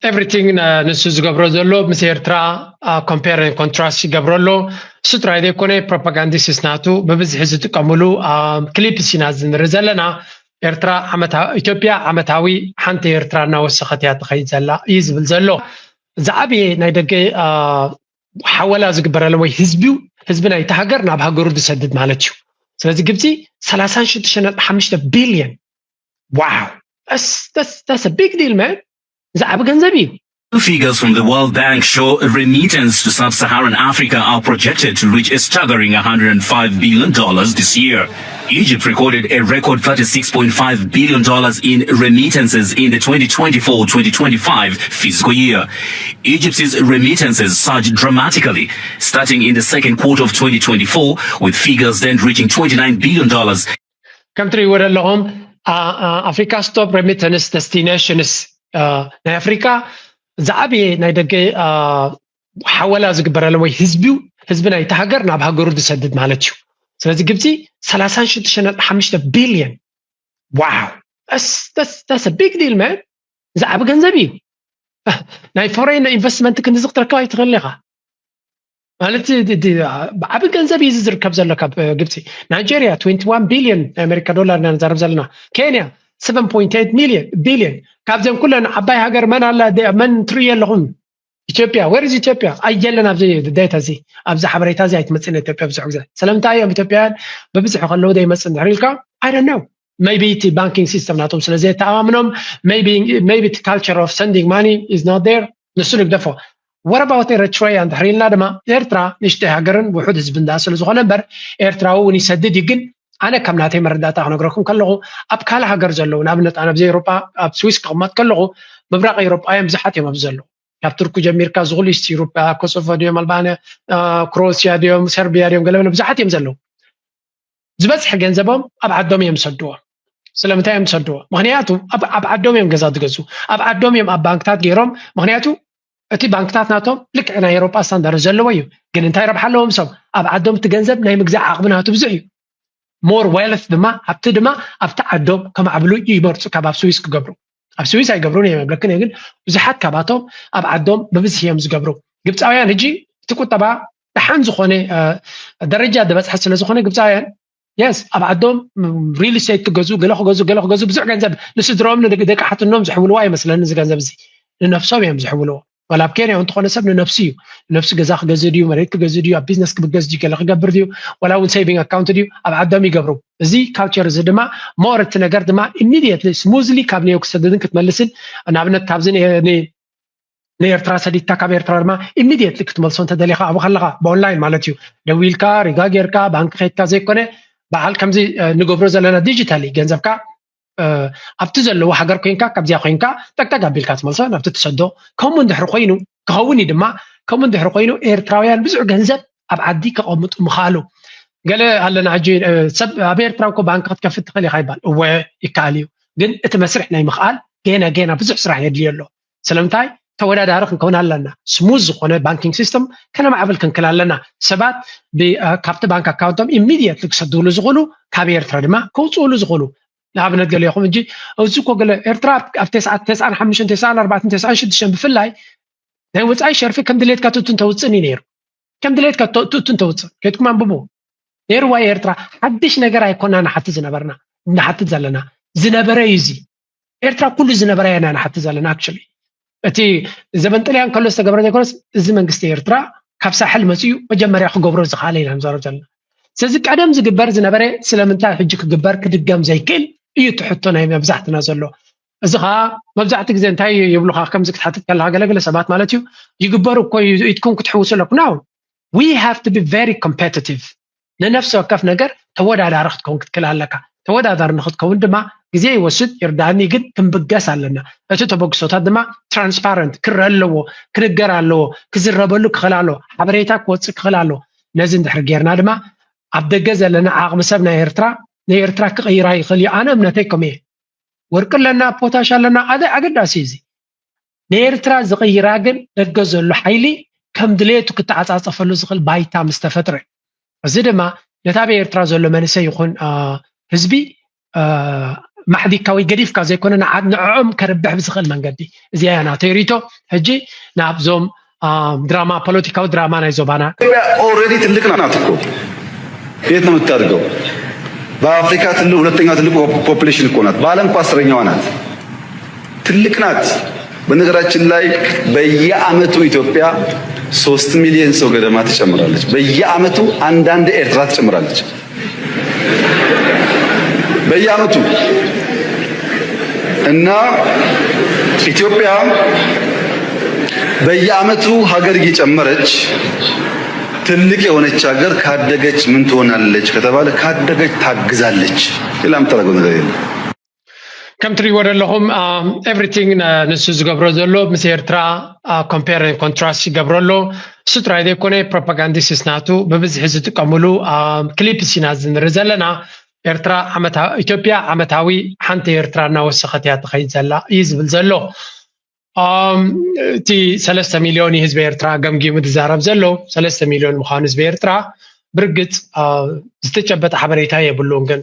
everything ንሱ ዝገብሮ ዘሎ ምስ ኤርትራ compare and contrast ይገብሮ ኣሎ። እሱ ጥራይ ዘይኮነ ፕሮፓጋንዲስት ናቱ ብብዝሒ ዝጥቀምሉ ክሊፕስ ኢና ዝንርኢ ዘለና። ኤርትራ ዓመታ ኢትዮጵያ ዓመታዊ ሓንቲ ኤርትራ እናወሰኸት እያ ትኸይድ ዘላ እዩ ዝብል ዘሎ። ዝዓበየ ናይ ደገ ሓወላ ዝግበረሎም ወይ ህዝቢ ህዝቢ ናይቲ ሃገር ናብ ሃገሩ ዝሰድድ ማለት እዩ። ስለዚ ግብፂ ሰላሳን ሽዱሽተ ነጥቢ ሓሙሽተ ቢልዮን። Wow, that's that's that's a big deal, man. ዝዓቢ ገንዘብ እዩ። Figures from the World Bank show remittance to sub-Saharan Africa are projected to reach a staggering one hundred five billion dollars this year. Egypt recorded a record thirty-six point five billion dollars in remittances in the twenty twenty-four twenty twenty-five fiscal year. Egypt's remittances surged dramatically, starting in the second quarter of twenty twenty-four, with figures then reaching twenty-nine billion dollars. ከም ትርእይዎ ዘለኹም ኣፍሪካ ስቶፕ ሬሚተንስ ደስቲኔሽንስ ናይ ኣፍሪካ ዝዓበየ ናይ ደገ ሓወላ ዝግበረሎም ወይ ህዝቢ ህዝቢ ናይቲ ሃገር ናብ ሃገሩ ዝሰድድ ማለት እዩ። ስለዚ ግብፂ ሰላሳን ሽዱሽተ ነጥቢ ሓሙሽተ ቢልዮን። Wow, that's that's that's a big deal, man. ዝዓቢ ገንዘብ እዩ። ናይ ፎሬን ኢንቨስትመንት ክንዚ ክትረክብ ኣይትኽእል ኢኻ። ማለት ብዓቢ ገንዘብ እዩ ዝርከብ ዘሎ ካብ ግብፂ። ናይጀርያ ትዌንቲ ዋን ቢልዮን ናይ ኣሜሪካ ዶላር ኢና ንዛረብ ዘለና። ኬንያ ሰቨን ፖይንት ኤይት ሚልዮን ቢልዮን። ካብዚኦም ኩለን ዓባይ ሃገር መን ኣላ? መን ትርእዩ ኣለኹም? ኢትዮጵያ። Where is ኢትዮጵያ? ኣየለን ኣብዚ ዴታ እዚ ኣብዚ ሓበሬታ እዚ ኣይትመፅእን ኢትዮጵያ ብዙሕ ግዜ። ስለምንታይ እዮም ኢትዮጵያውያን ብብዝሒ ከለዉ ዘይመፅእ እንድሕር ኢልካ? I don't know. Maybe እቲ ባንኪንግ ሲስተም ናቶም ስለ ዘየተኣማምኖም፣ maybe እቲ culture of sending money is not there። ንሱ ንግደፎ። What about Eritrea እንድሕር ኢልና ድማ ኤርትራ ንእሽተይ ሃገርን ውሑድ ህዝብን ደኣ ስለ ዝኾነ እምበር ኤርትራዊ እውን ይሰድድ እዩ። ግን ኣነ ከም ናተይ መረዳእታ ክነግረኩም ከለኹ ኣብ ካልእ ሃገር ዘለዉ ንኣብነት ኣነ ኣብዚ ኤውሮጳ ኣብ ስዊስ ክቕመጥ ከለኹ ምብራቕ ኤውሮጳ እዮም ብዙሓት እዮም ኣብዚ ዘለዉ። ካብ ቱርኪ ጀሚርካ ዝኹሉ ኢስት ዩሮፓ ኮሶቮ ድዮም ኣልባንያ ክሮኤሽያ ድዮም ሰርቢያ ድዮም ገለመለ ብዙሓት እዮም ዘለዉ። ዝበዝሐ ገንዘቦም ኣብ ዓዶም እዮም ዝሰድዎ። ስለምንታይ እዮም ዝሰድዎ? ምክንያቱ ኣብ ዓዶም እዮም ገዛ ዝገዝኡ፣ ኣብ ዓዶም እዮም ኣብ ባንክታት ገይሮም። ምክንያቱ እቲ ባንክታት ናቶም ልክዕ ናይ ኤውሮጳ ስታንዳርድ ዘለዎ እዩ። ግን እንታይ ረብሓ ኣለዎም? ሰብ ኣብ ዓዶም እቲ ገንዘብ ናይ ምግዛእ ዓቕሚ ናቱ ብዙሕ እዩ። ሞር ዌልት ድማ ኣብቲ ድማ ኣብቲ ዓዶም ከማዕብሉ ይመርፁ ካብ ኣብ ስዊስ ክገብሩ። ኣብ ስዊስ ኣይገብሩን እዮም የብለክን እየ፣ ግን ብዙሓት ካባቶም ኣብ ዓዶም ብብዝሒ እዮም ዝገብሩ። ግብፃውያን ሕጂ እቲ ቁጠባ ደሓን ዝኾነ ደረጃ ዝበፅሐ ስለ ዝኾነ ግብፃውያን የስ ኣብ ዓዶም ሪል ስቴት ክገዝኡ ገለ ክገዝኡ ገለ ክገዝኡ ብዙሕ ገንዘብ ንስድሮም ንደቂ ሓትኖም ዝሕውልዎ ኣይመስለኒ። እዚ ገንዘብ እዚ ንነብሶም እዮም ዝሕውልዎ። ዋላ ኣብ ኬንያ እውን እንተኾነ ሰብ ንነብሱ እዩ። ንነብሱ ገዛ ክገዝእ ድዩ፣ መሬት ክገዝእ ድዩ፣ ኣብ ቢዝነስ ክብገስ ድዩ፣ ገለ ክገብር ድዩ፣ ዋላ እውን ሴቪንግ ኣካውንት ድዩ፣ ኣብ ዓዶም ይገብሩ። እዚ ካልቸር እዚ ድማ ሞር እቲ ነገር ድማ ኢሚድየትሊ ስሙዝሊ ካብ ኔው ክሰደድን ክትመልስን ንኣብነት ካብዚ ንኤርትራ ሰዲድካ ካብ ኤርትራ ድማ ኢሚድየትሊ ክትመልሶ እንተደሊኻ ኣብኡ ከለኻ ብኦንላይን ማለት እዩ ደዊልካ ሪጋ ጌርካ ባንክ ከይድካ ዘይኮነ በዓል ከምዚ ንገብሮ ዘለና ዲጂታሊ ገንዘብካ ኣብቲ ዘለዎ ሃገር ኮይንካ ካብዚኣ ኮይንካ ጠቅጠቅ ኣቢልካ ትመልሶ ናብቲ ትሰዶ። ከምኡ እንድሕር ኮይኑ ክኸውን እዩ ድማ ከምኡ እንድሕር ኮይኑ ኤርትራውያን ብዙሕ ገንዘብ ኣብ ዓዲ ከቐምጡ ምኽኣሉ። ገለ ኣለና ሕጂ ሰብ ኣብ ኤርትራ እኮ ባንክ ክትከፍት ትኽእል ኢኻ ይባል። እወ ይከኣል እዩ፣ ግን እቲ መስርሕ ናይ ምኽኣል ገና ገና ብዙሕ ስራሕ የድልዮ ኣሎ። ስለምንታይ ተወዳዳሪ ክንከውን ኣለና። ስሙዝ ዝኾነ ባንኪንግ ሲስተም ከነማዕብል ክንክል ኣለና። ሰባት ካብቲ ባንክ ኣካውንቶም ኢሚድየትሊ ክሰድሉ ዝኽእሉ ካብ ኤርትራ ድማ ከውፅእሉ ዝኽእሉ ንኣብነት ገሊኹም እንጂ እዚ እኮ ገለ ኤርትራ ኣብ ተስዓን ሓሙሽተን ተስዓን ኣርባዕተን ተስዓን ሽዱሽተን ብፍላይ ናይ ወፃኢ ሸርፊ ከም ድሌትካ ትእቱን ተውፅእን እዩ ነይሩ። ከም ድሌትካ ትእቱን ተውፅእን ከይድኩም ኣንብቡ። ነይርዋ ኤርትራ ሓድሽ ነገር ኣይኮና ንሓትት ዝነበርና ንሓትት ዘለና ዝነበረ እዩ እዚ ኤርትራ ኩሉ ዝነበረ ኢና ንሓትት ዘለና። ኣክቹሊ እቲ ዘበን ጥልያን ከሎ ዝተገብረ ዘይኮነስ እዚ መንግስቲ ኤርትራ ካብ ሳሕል መፅኡ መጀመርያ ክገብሮ ዝኽኣለ ኢና ንዛረብ ዘለና። ስለዚ ቀደም ዝግበር ዝነበረ ስለምንታይ ሕጂ ክግበር ክድገም ዘይክእል እዩ እቲ ሕቶ ናይ መብዛሕትና ዘሎ። እዚ ከዓ መብዛሕቲ ግዜ እንታይ ይብሉካ ከምዚ ክትሓትት ከለካ ገለገለ ሰባት ማለት እዩ ይግበሩ እኮ እዩ ኢትኩም ክትሕውሱ ኣለኩ now we have to be very competitive። ንነፍሲ ወከፍ ነገር ተወዳዳሪ ክትከውን ክትክእል ኣለካ። ተወዳዳሪ ንክትከውን ድማ ግዜ ይወስድ ይርዳእኒ፣ ግን ክንብገስ ኣለና። እቲ ተበግሶታት ድማ ትራንስፓረንት ክረአ ኣለዎ፣ ክንገር ኣለዎ፣ ክዝረበሉ ክኽእል ኣለዎ፣ ሓበሬታ ክወፅእ ክኽእል ኣለዎ። ነዚ እንድሕር ጌርና ድማ ኣብ ደገ ዘለና ዓቕሚ ሰብ ናይ ኤርትራ ንኤርትራ ክቕይራ ይኽእል እዩ። ኣነ እምነተይ ከምኡ እየ። ወርቂ ኣለና፣ ፖታሽ ኣለና፣ ኣደ ኣገዳሲ እዩ እዚ። ንኤርትራ ዝቕይራ ግን ደገ ዘሎ ሓይሊ ከም ድሌቱ ክተዓጻጸፈሉ ዝኽእል ባይታ ምስ ተፈጥረ። እዚ ድማ ነቲ ኣብ ኤርትራ ዘሎ መንእሰይ ይኹን ህዝቢ ማሕዲካ ወይ ገዲፍካ ዘይኮነ ንዓ- ንዕኦም ከርብሕ ብዝኽእል መንገዲ። እዚኣ እያ ናተይ ሪቶ። ሕጂ ናብዞም ድራማ፣ ፖለቲካዊ ድራማ ናይ ዞባና። ኢትዮጵያ ኦልሬዲ ትልቅ ናት እኮ። የት ነው የምታድገው? በአፍሪካ ትልቅ፣ ሁለተኛ ትልቅ ፖፕሌሽን እኮ ናት። በአለም እኮ አስረኛዋ ናት። ትልቅ ናት። በነገራችን ላይ በየአመቱ ኢትዮጵያ ሶስት ሚሊዮን ሰው ገደማ ትጨምራለች። በየአመቱ አንዳንድ ኤርትራ ትጨምራለች በየአመቱ። እና ኢትዮጵያ በየአመቱ ሀገር እየጨመረች ትልቅ የሆነች ሀገር ካደገች ምን ትሆናለች ከተባለ ካደገች ታግዛለች። ሌላ የምታደርገው ነገር የለም። ከም ትሪእዎ ዘለኹም ኤቭሪቲንግ ንሱ ዝገብሮ ዘሎ ምስ ኤርትራ ኮምፔር ኮንትራስት ይገብሮ ኣሎ። እሱ ጥራይ ዘይኮነ ፕሮፓጋንዲስት ናቱ ብብዝሒ ዝጥቀምሉ ክሊፕስ ኢና ዝንርኢ ዘለና። ኤርትራ ዓመታ- ኢትዮጵያ ዓመታዊ ሓንቲ ኤርትራ እናወሰኸት እያ ትኸይድ ዘላ እዩ ዝብል ዘሎ። እቲ ሰለስተ ሚልዮን ህዝቢ ኤርትራ ገምጊሙ ዝዛረብ ዘሎ ሰለስተ ሚልዮን ምዃኑ ህዝቢ ኤርትራ ብርግጽ ዝተጨበጠ ሓበሬታ የብሉን። ግን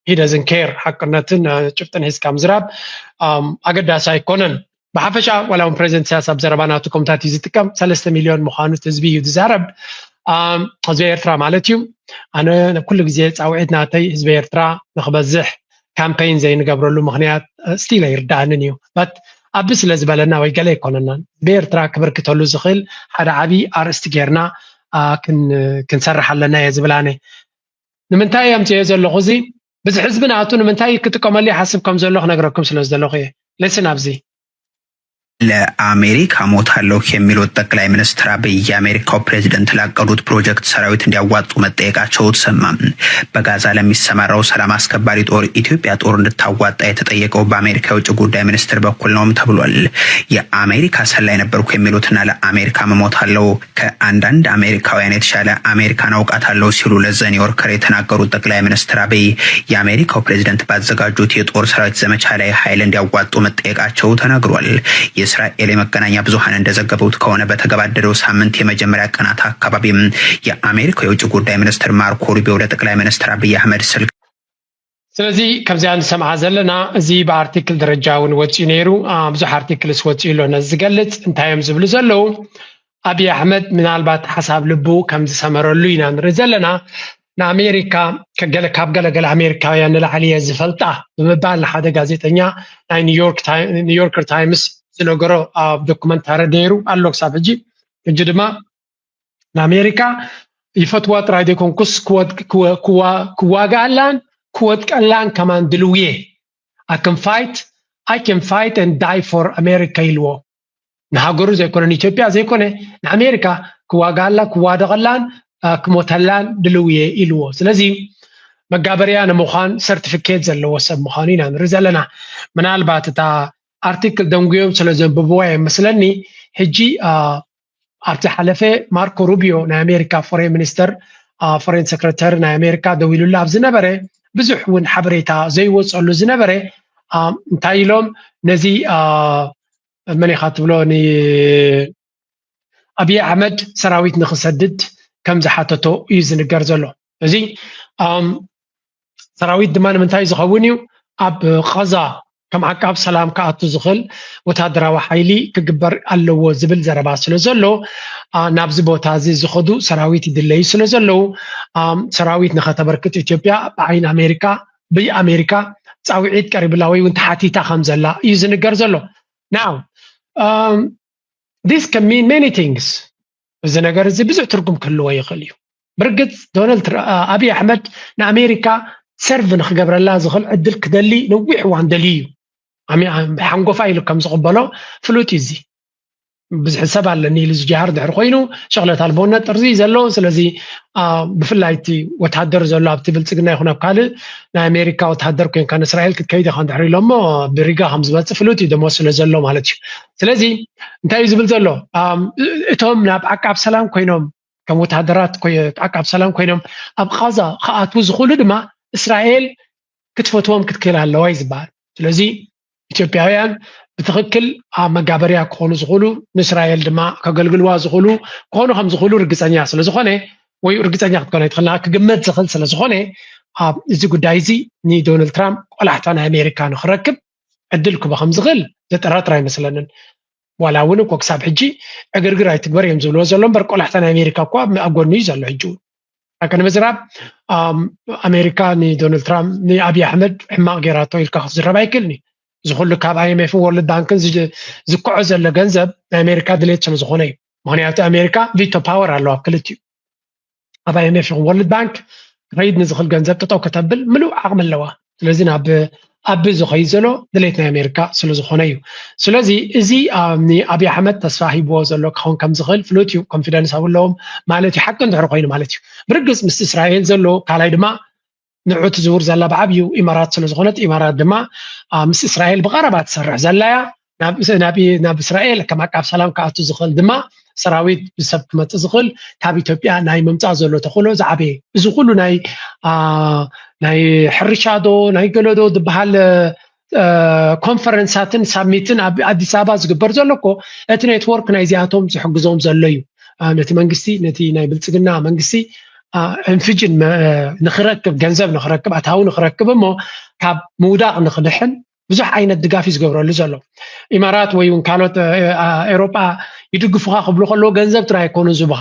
ሂደዝን ኬር ሓቅነትን ጭብጥን ሒዝካ ምዝራብ ኣገዳሲ ኣይኮነን። ብሓፈሻ ዋላ እውን ፕሬዚደንት ኢሳያስ ኣብ ዘረባ ናቱ ከምታት እዩ ዝጥቀም። ሰለስተ ሚልዮን ምዃኑ ህዝቢ እዩ ዝዛረብ፣ ህዝቢ ኤርትራ ማለት እዩ። ኣነ ኩሉ ግዜ ፃውዒት ናተይ ህዝቢ ኤርትራ ንክበዝሕ ካምፔይን ዘይንገብረሉ ምክንያት ስቲል ኣይርዳእንን እዩ። በት ኣቢ ስለ ዝበለና ወይ ገለ ኣይኮነናን። ህዝቢ ኤርትራ ክብርክተሉ ዝኽእል ሓደ ዓብዪ ኣርእስቲ ጌርና ክንሰርሕ ኣለና እየ ዝብል ኣነ። ንምንታይ እየ ኣምፅኦ ዘለኹ እዚ? ብዙሕ ህዝቢ ንኣቱ ንምንታይ ክጥቀመሉ ይሓስብ ከም ዘሎ ክነግረኩም ስለ ዝደለኹ እየ። ሌስን ኣብዚ። ለአሜሪካ ሞታለሁ የሚሉት ጠቅላይ ሚኒስትር አብይ የአሜሪካው ፕሬዝደንት ላቀዱት ፕሮጀክት ሰራዊት እንዲያዋጡ መጠየቃቸው ተሰማ። በጋዛ ለሚሰማራው ሰላም አስከባሪ ጦር ኢትዮጵያ ጦር እንድታዋጣ የተጠየቀው በአሜሪካ የውጭ ጉዳይ ሚኒስትር በኩል ነውም ተብሏል። የአሜሪካ ሰላይ ነበርኩ የሚሉትና ለአሜሪካ መሞታለሁ ከአንዳንድ አሜሪካውያን የተሻለ አሜሪካን አውቃታለሁ ሲሉ ለዘ ኒውዮርከር የተናገሩት ጠቅላይ ሚኒስትር አብይ የአሜሪካው ፕሬዝደንት ባዘጋጁት የጦር ሰራዊት ዘመቻ ላይ ኃይል እንዲያዋጡ መጠየቃቸው ተነግሯል። የእስራኤል የመገናኛ ብዙኃን እንደዘገቡት ከሆነ በተገባደደው ሳምንት የመጀመሪያ ቀናት አካባቢም የአሜሪካው የውጭ ጉዳይ ሚኒስትር ማርኮ ሩቢዮ ለጠቅላይ ሚኒስትር አብይ አህመድ ስልክ ስለዚ ከምዚኣ ንሰምዓ ዘለና እዚ ብኣርቲክል ደረጃ እውን ወፂኡ ነይሩ። ብዙሕ ኣርቲክልስ ወፂኡ ኣሎ ነዚ ዝገልፅ። እንታይ እዮም ዝብሉ ዘለዉ? ኣብይ ኣሕመድ ምናልባት ሓሳብ ልቡ ከም ዝሰመረሉ ኢና ንርኢ ዘለና። ንኣሜሪካ ገለ ካብ ገለገለ ኣሜሪካውያን ንላዕሊ እየ ዝፈልጣ ብምባል ንሓደ ጋዜጠኛ ናይ ኒውዮርከር ታይምስ ዝነገሮ ኣብ ዶኩመንታሪ ነይሩ ኣሎ ክሳብ ሕጂ። ሕጂ ድማ ንኣሜሪካ ይፈትዋ ጥራይ ዘይኮንኩስ ክዋግኣላን ክወድቀላን ከማን ድልው እየ። I can fight, I can fight and die for America ኢልዎ። ንሃገሩ ዘይኮነ ንኢትዮጵያ ዘይኮነ ንኣሜሪካ ክዋግኣላ ክዋደቐላን ክሞተላን ድልው እየ ኢልዎ። ስለዚ መጋበርያ ንምዃን ሰርቲፊኬት ዘለዎ ሰብ ምዃኑ ኢና ንርኢ ዘለና። ምናልባት እታ ኣርቲክል ደንጉዮም ስለ ዘንብብዋ እየ መስለኒ። ሕጂ ኣብቲ ሓለፈ ማርኮ ሩቢዮ ናይ ኣሜሪካ ፎሬን ሚኒስተር ፎሬን ሰክረተሪ ናይ ኣሜሪካ ደዊሉላ ኣብ ዝነበረ ብዙሕ እውን ሓበሬታ ዘይወፀሉ ዝነበረ እንታይ ኢሎም ነዚ መን ኢኻ ትብሎ ንኣብይ ኣሕመድ ሰራዊት ንክሰድድ ከም ዝሓተቶ እዩ ዝንገር ዘሎ። እዚ ሰራዊት ድማ ንምንታይ ዝኸውን እዩ ኣብ ቐዛ ከም ዓቃብ ሰላም ክኣቱ ዝኽእል ወታደራዊ ሓይሊ ክግበር ኣለዎ ዝብል ዘረባ ስለ ዘሎ ናብዚ ቦታ እዚ ዝኸዱ ሰራዊት ይድለዩ ስለ ዘለዉ ሰራዊት ንኸተበርክት ኢትዮጵያ ብዓይኒ ኣሜሪካ ብኣሜሪካ ፃውዒት ቀሪብላ ወይ እውን ተሓቲታ ከም ዘላ እዩ ዝንገር ዘሎ። Now this can mean many things። እዚ ነገር እዚ ብዙሕ ትርጉም ክህልዎ ይኽእል እዩ። ብርግፅ ዶናልድ ኣብይ ኣሕመድ ንኣሜሪካ ሰርቭ ንክገብረላ ዝኽእል ዕድል ክደሊ ነዊሕ እዋን ደልዩ እዩ። ሓንጎፋ ኢሉ ከም ዝቕበሎ ፍሉጥ እዩ። እዚ ብዙሕ ሰብ ኣለኒ ኢሉ ዝጀሃር ድሕሪ ኮይኑ ሸቕለት ኣልቦነት ጥርዚ እዩ ዘሎ። ስለዚ ብፍላይ እቲ ወታደር ዘሎ ኣብቲ ብልፅግና ይኹን ኣብ ካልእ ናይ ኣሜሪካ ወታደር ኮይንካ ንእስራኤል ክትከይድ ኢኻ እንድሕር ኢሎሞ ብሪጋ ከም ዝመፅእ ፍሉጥ እዩ ደሞ ስለ ዘሎ ማለት እዩ። ስለዚ እንታይ እዩ ዝብል ዘሎ? እቶም ናብ ዓቃብ ሰላም ኮይኖም ከም ወታደራት ዓቃብ ሰላም ኮይኖም ኣብ ቓዛ ክኣትዉ ዝኽእሉ ድማ እስራኤል ክትፈትዎም ክትክእል ኣለዋ እዩ ዝበሃል። ስለዚ ኢትዮጵያውያን ብትኽክል ኣብ መጋበርያ ክኾኑ ዝኽእሉ ንእስራኤል ድማ ከገልግልዋ ዝኽእሉ ክኾኑ ከም ዝኽእሉ ርግፀኛ ስለ ዝኾነ ወይ ርግፀኛ ክትኮን ኣይትኽእልና ክግመት ዝኽእል ስለ ዝኾነ ኣብ እዚ ጉዳይ እዚ ንዶናልድ ትራምፕ ቆላሕታ ናይ ኣሜሪካ ንክረክብ ዕድል ክቦ ከም ዝኽእል ዘጠራጥር ኣይመስለንን። ዋላ እውን እኮ ክሳብ ሕጂ ዕግርግር ኣይትግበር እዮም ዝብልዎ ዘሎ እምበር ቆላሕታ ናይ ኣሜሪካ እኳ ኣብ ጎኑ እዩ ዘሎ። ሕጂ እውን ሓቂ ንምዝራብ ኣሜሪካ ንዶናልድ ትራምፕ ንኣብይ ኣሕመድ ሕማቕ ገይራቶ ኢልካ ክትዝረብ ኣይክእልን እዩ። እዚ ኩሉ ካብ ኣይኤምኤፍን ወርልድ ባንክን ዝክዖ ዘሎ ገንዘብ ናይ ኣሜሪካ ድሌት ስለ ዝኾነ እዩ። ምክንያቱ ኣሜሪካ ቪቶ ፓወር ኣለዋ ኣብ ክልቲኡ። ኣብ ኣይኤምኤፍ ይኹን ወርልድ ባንክ ክኸይድ ንዝኽእል ገንዘብ ጠጠው ከተብል ምሉእ ዓቕሚ ኣለዋ። ስለዚ ናብ ኣቢ ዝኸይድ ዘሎ ድሌት ናይ ኣሜሪካ ስለ ዝኾነ እዩ። ስለዚ እዚ ንኣብይ ኣሕመድ ተስፋ ሂብዎ ዘሎ ክኸውን ከም ዝኽእል ፍሉጥ እዩ። ኮንፊደንስ ኣብለዎም ማለት እዩ፣ ሓቂ እንድሕር ኮይኑ ማለት እዩ። ብርግፅ ምስ እስራኤል ዘሎ ካልኣይ ድማ ንዑ ትዝውር ዘላ ብዓብዩ ኢማራት ስለ ዝኾነት ኢማራት ድማ ምስ እስራኤል ብቐረባ ትሰርሕ ዘላ እያ። ናብ እስራኤል ከም ዓቃብ ሰላም ክኣቱ ዝኽእል ድማ ሰራዊት ብሰብ ክመፅእ ዝኽእል ካብ ኢትዮጵያ ናይ ምምፃእ ዘሎ ተኽእሎ ዝዓበየ። እዚ ኩሉ ናይ ናይ ሕርሻ ዶ ናይ ገለዶ ዝበሃል ኮንፈረንሳትን ሳሚትን ኣብ ኣዲስ ኣበባ ዝግበር ዘሎ እኮ እቲ ኔትወርክ ናይዚኣቶም ዝሕግዞም ዘሎ እዩ። ነቲ መንግስቲ ነቲ ናይ ብልፅግና መንግስቲ እንፍጅን ንክረክብ ገንዘብ ንክረክብ ኣታዊ ንክረክብ እሞ ካብ ምውዳቕ ንክድሕን ብዙሕ ዓይነት ድጋፍ እዩ ዝገብረሉ ዘሎ። ኢማራት ወይ እውን ካልኦት ኤሮጳ ይድግፉካ ክብሉ ከለዎ ገንዘብ ጥራይ ኣይኮኑን ዝቡካ፣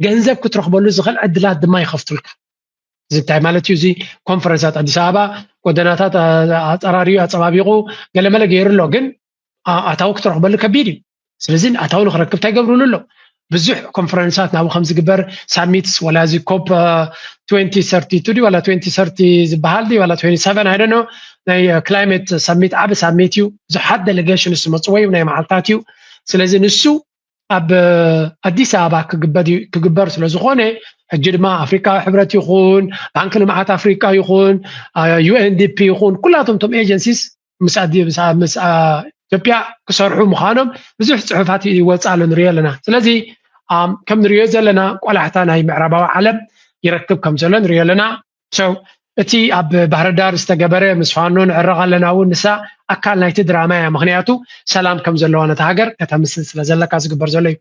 ገንዘብ ክትረክበሉ ዝኽእል ዕድላት ድማ ይኸፍቱልካ። እዚ እንታይ ማለት እዩ? እዚ ኮንፈረንሳት ኣዲስ ኣበባ ጎደናታት ኣፀራሪዩ ኣፀባቢቑ ገለመለ ገይሩ ኣሎ፣ ግን ኣታዊ ክትረክበሉ ከቢድ እዩ። ስለዚ ኣታዊ ንክረክብ እንታይ ገብሩሉ ኣሎ? ብዙሕ ኮንፈረንሳት ናብኡ ከም ዝግበር ሳሚትስ ወላ እዚ ኮፕ ትወንቲ ሰርቲ ቱ ድዩ ዋላ ትወንቲ ሰርቲ ዝበሃል ድዩ ዋላ ትወንቲ ሰቨን ኣይደኖ ናይ ክላይሜት ሳሚት ዓቢ ሳሚት እዩ። ብዙሓት ዴሌጌሽንስ ዝመፅዎ እዩ ናይ መዓልታት እዩ። ስለዚ ንሱ ኣብ ኣዲስ ኣበባ ክግበር ስለ ዝኾነ ሕጂ ድማ ኣፍሪካዊ ሕብረት ይኹን ባንክ ልምዓት ኣፍሪካ ይኹን ዩኤንዲፒ ይኹን ኩላቶም ቶም ኤጀንሲስ ምስ ኢትዮጵያ ክሰርሑ ምዃኖም ብዙሕ ፅሑፋት ይወፅእ ኣሎ ንሪኦ ኣለና። ስለዚ ከም ንሪኦ ዘለና ቆላሕታ ናይ ምዕራባዊ ዓለም ይረክብ ከም ዘሎ ንሪኦ ኣለና። እቲ ኣብ ባህርዳር ዝተገበረ ምስ ፋኖ ንዕረቕ ኣለና እውን ንሳ ኣካል ናይቲ ድራማ እያ። ምክንያቱ ሰላም ከም ዘለዋ ነታ ሃገር ከተምስል ስለ ዘለካ ዝግበር ዘሎ እዩ።